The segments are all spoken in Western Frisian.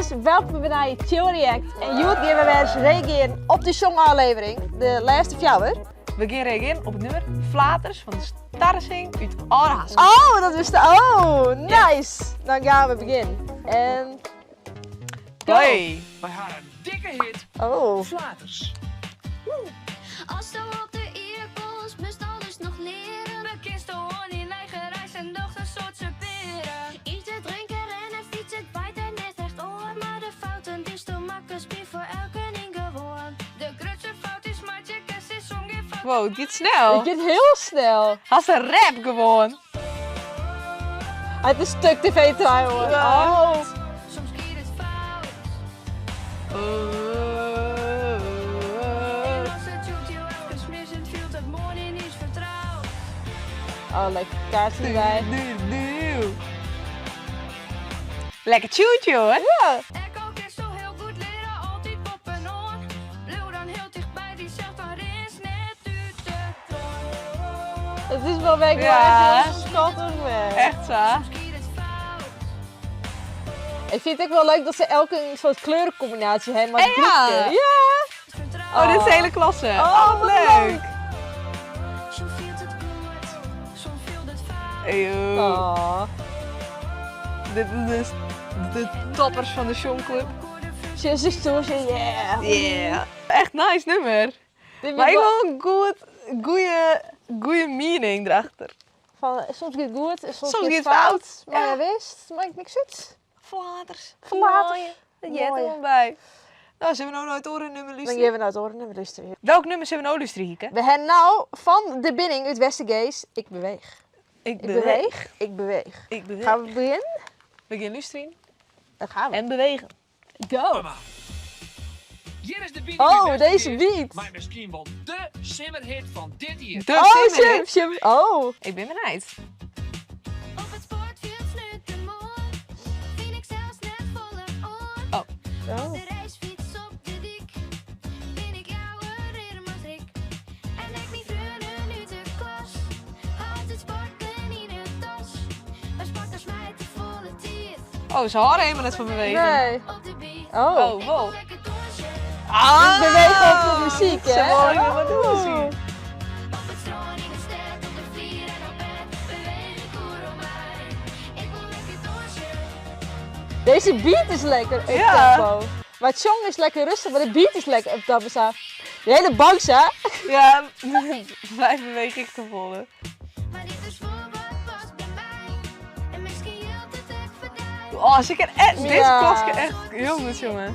Jongens, welkom by nije Chill React. En hjoed gean we wer ris reagearjen op de sjongôflevering, de lêste fjouwer. We gean reagearjen op it nûmer Flaters fan de Starresing út Aldehaske. Oh, dat is de. Oh, nice! Dan gean we begjinnen. En. Go! Hoi. By har in dikke hit, Oh. Flaters. As do op de ierde komst, moatst alles noch leare. Begjinsto oan dyn eigen reis en dochst in soad servearjen. Ite, drinke, rinne, fytse, it waait der net echt oan. Mar de fouten dy'tsto makkest, binne foar elkenien gewoan. De grutste fout dy'tst meitsje kinst is om gjin fouten Wow, it giet snel. It giet hiel snel. Hast in rap gewoan. It is stuk TV trouwens. Ja. Oh. Soms giet it fout. En as it jûns jo efkes mis, it fielt it moai yniens fertroud. Oh, lekker kaartsje derby. Lekker tjoentje hoor. Ja. Ek al kinsto hiel goed leare, altyd boppe-oan. Bliuw dan hiel ticht by dysels, dan rinst net út de toan. It is wol wer Ja. gewoan hiel skattich wer. Echt sa. Soms giet it fout. Ik fyn it ek wol leuk dat se elk in soart kleurenkombinaasje hawwe mei it Ja. broekje. Ja. Oh, dit is de hiele klasse. Oh, Oh, wat wat leuk. leuk. Soms fielt it goed, soms fielt it fout. Eeuw. Oh. Dit is dus de toppers fan de Sjongklup. Ze is stoer, yeah. Yeah. Echt nice nûmer. Dit Mar ek wel wol in goed, goede, goede meaning derachter. Fan, soms giet it goed en soms, Soms giet giet it it fout. fout. Mar Ja. ja, wist, makket niks út. Flaters. Flaters. Moai. Dat heart Moai. der wol by. No, sille we no nei it oare nûmer Dan lústerje? gean we nei it oare nûmer lústerje. Welk nûmer sille we no lústerje, Hieke? We hawwe no fan De Binning út Westergeest, Ik beweech. Ik Ik beweech. Ik beweech. Ik beweech. Gean we begjinnen? We gean lústerjen Dan gean we. en bewege. Go! Hjir is de Bining Oh, út dizze Westergeest beat. Mei miskien wol de simmerhit fan dit jier. De Oh, simmerhit. sim, sim. Oh. Ik bin benijd. Op it sportfjild sneontemoarn fyn ik sels net folle oan. Oh. Oh. De racefyts op de dyk bin ik leaver earm as ik. En ek myn freonen út de klas hâldt it sporten yn 'e tas. Mar sporters my te folle tiid Oh, se hâlde helemaal net fan bewegen. Nee. op de beat. Oh. Oh, wow. Lekker dûnsje Ah! Bewege op de muzyk, Se hè? wolle helemaal Oh. dûnsje. op it strân, yn de stêd, op de flier en op bêd. Beweech ik oeral mei. Ik wol lekker dûnsje. Dizze beat is lekker up Ja. tempo. Mar it sjongen is lekker rêstich, mar de beat is lekker up tempo. Sa. De hiele bank sa. Ja, wy bewege ek te folle. Mar dit is wol wat past by my. En miskien jildt it ek foar dy. Oh, ze kan echt, dizze Ja. klas kin echt hiel goed sjonge.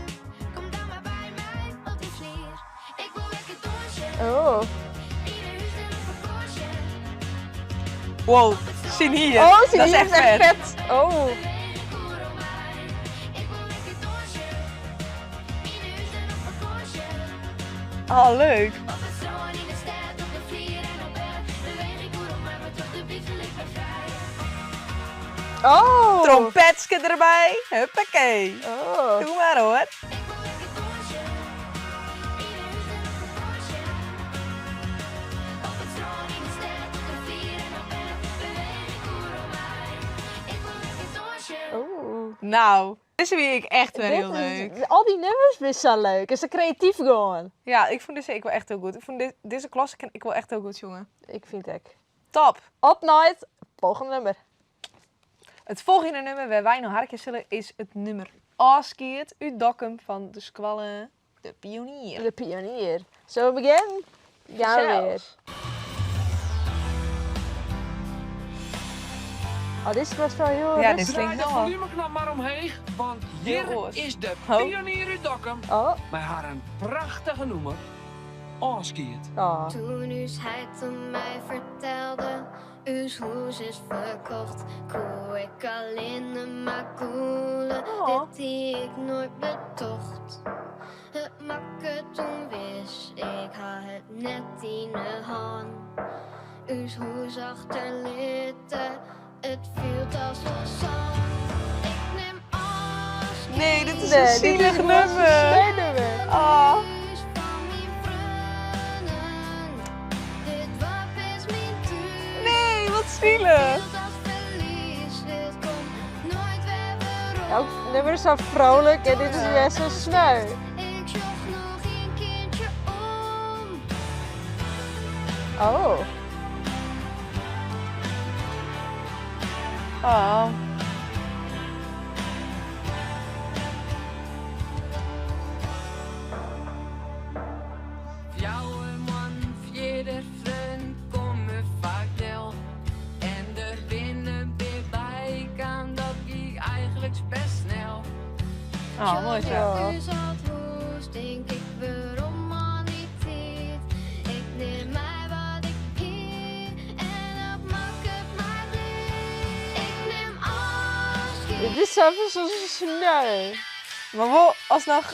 Kom dan mar by my op de flier. Ik wol lekker dûnsje. Oh. Yn 'e hûs en op fakânsje. Wow, syn hier. Oh, syn Dat is hier echt fet. fet. Oh. Beweech ik oeral mei. Ik wol lekker dûnsje. Yn 'e hûs en op fakânsje. Oh, leuk. Op it strân, yn de stêd, op de flier en op bêd. Beweech ik oeral mei, want troch de beat fiel ik my frij. Oh. Trompetske derby. Huppakee. Oh. Doe mar hoor. Ik wol lekker dûnsje. Yn 'e hûs en op fakânsje. Op it strân, yn de stêd, op de flier en op bêd. Beweech ik oeral mei. Ik wol lekker dûnsje. Oeh. No, dizze wie ek echt wer Dit hiel is- leuk. Al dy nûmers binne sa leuk. Is sa kreatyf gewoan. Ja, ik fûn dizze ek wol echt hiel goed. Ik fûn dizze klasse kin ek wol echt hiel goed sjonge. Ik fyn it ek. Top. Op nei it folgjende nûmer. It folgjende nûmer wêr't wy nei harkje sille is it nûmer Ôfskied út Dokkum fan de skoalle De Pionier. De Pionier. Sille we begjinnen? Gean we wer. Fansels. Oh, dit was wel hiel Ja, dit rêstich. klinkt Draai de no al. volumeknop mar omheech, want Hiel hjir oars. is de Oh. Pionier út Dokkum Oh. mei harren prachtige nûmer Ôfskied. Oh. Doe't ús heit my fertelde, ús hûs is ferkocht, koe ik allinne mar gûle, Oh. dit hie ik noait betocht. It makke doe wis, ik ha it net yn 'e hân. Ús hûs achterlitte, it fielt as sân. Ik nim ôfskied. Nee, dit is Nee, in dit is sielich een nûmer. Nee, nûmer. Oh. Hûs fan myn freonen. Dit doarp is myn thús. Nee, wat sielich. Fielt as ferlies, dit komt noait wer werom. Ja, ook nummer is zo vrolijk en dit is best wel sneu. Ik zocht nog een keertje om. Oh. Oh. Fjouwer man, fierder freon komme faak del. En der binne pear by kaam, dat gie eigentlik best snel. Oh, mooi zo. Ja. U zat woest, denk ik werom aan die tijd. Ik neem mij wat ik hier en dat maakt het maar blij. Ik neem afscheid. Dit is even zo sneu. Maar wel alsnog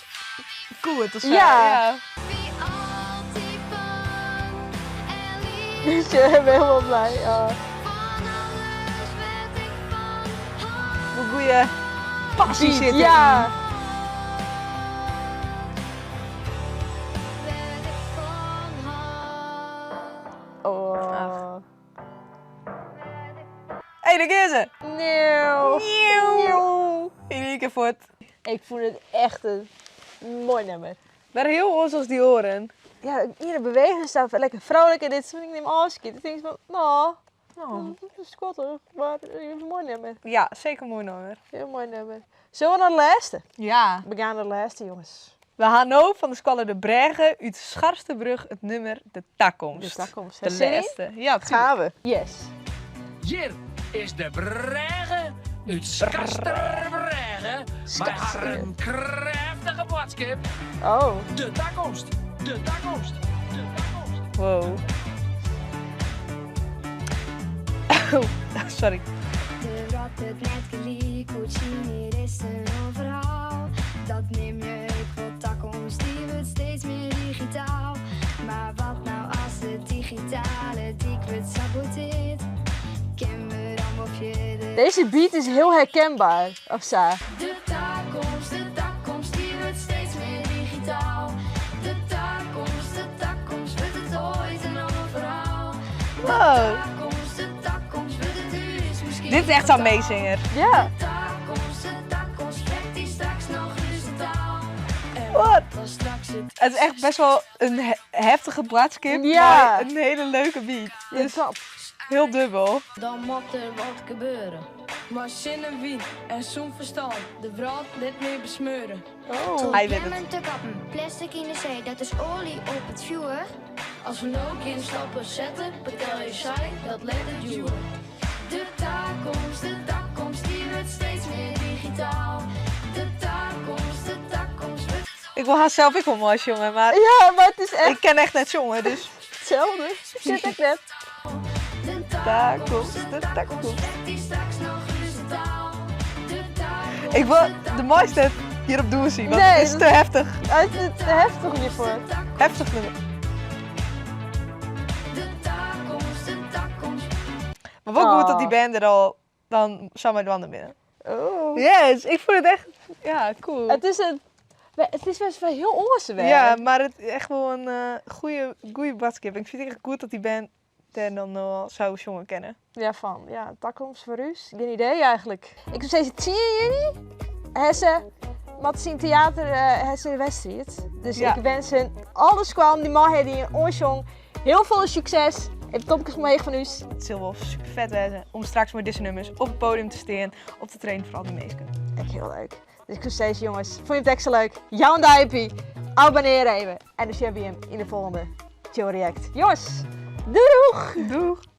goed of zo. Ja. Ja. Wie altijd bang en lief. Dus je bent helemaal blij. Oh. Van alles werd ik van hou. Hoe goeie passie Beat, zit erin. ja. Werd ik van hou. Oh. Hé, daar is ze. Nieuw. Nieuw. In één keer voort. Ik vond het echt een mooi nummer. Maar heel oors als die oren. Ja, iedere beweging staat lekker vrolijk en dit vind ik neem afscheid. Ik denk van, nou, Oh. dat is schattig, maar een mooi nummer. Ja, zeker een mooi nummer. Heel mooi nummer. Zullen we naar de laatste? Ja. We gaan naar de laatste, jongens. We gaan nu van de Squalle de Bregen uit Scharsterbrug het nummer De Takkomst. De Takkomst. De Zin in? laatste. Ja, tuurlijk. Gaan we. Yes. Hier is de Bregen uit Skarsterbrugge. Met haar een krachtige boodschap. Oh. De toekomst, de toekomst, de toekomst. Wow. Oh, sorry. De rat het net gelijk, hoe zien hier is er een verhaal. Dat neem je, ik wil toekomst, die wordt steeds meer digitaal. Maar wat nou als het digitale dik wordt saboteerd? Ken we dan of je de Deze beat is heel herkenbaar, of zo. De toekomst, de toekomst, die wordt steeds meer digitaal. De toekomst, de toekomst, wordt het ooit een ander verhaal. De Wow. toekomst, de toekomst, wordt het dus misschien Dit is echt zo'n fataal. meezinger. Ja. De toekomst, de toekomst, spreekt die straks nog eens de taal. En Wat? dan straks het Het is echt best wel een heftige boodschap, Ja. maar een hele leuke beat. Dus top. heel dubbel. Dan moet er wat gebeuren. Maar zin en wien en zo'n verstand, de brand net meer besmeuren. Oh. Hij weet het. te kappen, plastic in de zee, dat is olie op het vuur. Als we nou geen stappen zetten, betaal je zij, dat let het duwen. De toekomst, de toekomst, die wordt steeds meer digitaal. De toekomst, de toekomst wordt Ik wil haar zelf ook wel mooi jongen, maar Ja, maar het is echt ik ken echt net jongen, dus hetzelfde. Zit ik net. de Toekomst, de de toekomst. spreekt die straks nog eens de taal. De toekomst, Ik wil de mooiste hierop doen zien, want Nee, het is dat- te heftig. Het is te heftig hiervoor. Heftig nummer. De toekomst, de toekomst. Maar wel goed dat die Oh. band er al dan samen met wanden binnen. Oh. Yes, ik vond het echt, ja, cool. Het is een... Het is best wel heel ongeveer. Ja, maar het is echt wel een goede boodschap. Ik vind het echt goed dat die band daar dan al zou jongen kennen. Ja, van. Ja, toekomst voor u. Geen idee eigenlijk. Ik heb steeds 10 juni. Hesse, Matsen Theater, Hesse Westriet. Dus Ja. ik wens hen alles kwam, die man die een oorjong. Heel veel succes. En topjes omheen van u. Het zal wel super vet zijn om straks met deze nummers op het podium te staan, op te trainen voor al die mensen. Echt heel leuk. Dus ik zou steeds, jongens, vond je het echt zo leuk? Jouw duimpje, abonneer even. En dan zien we hem in de volgende Chill React. Jongens, doei doeg! Doeg!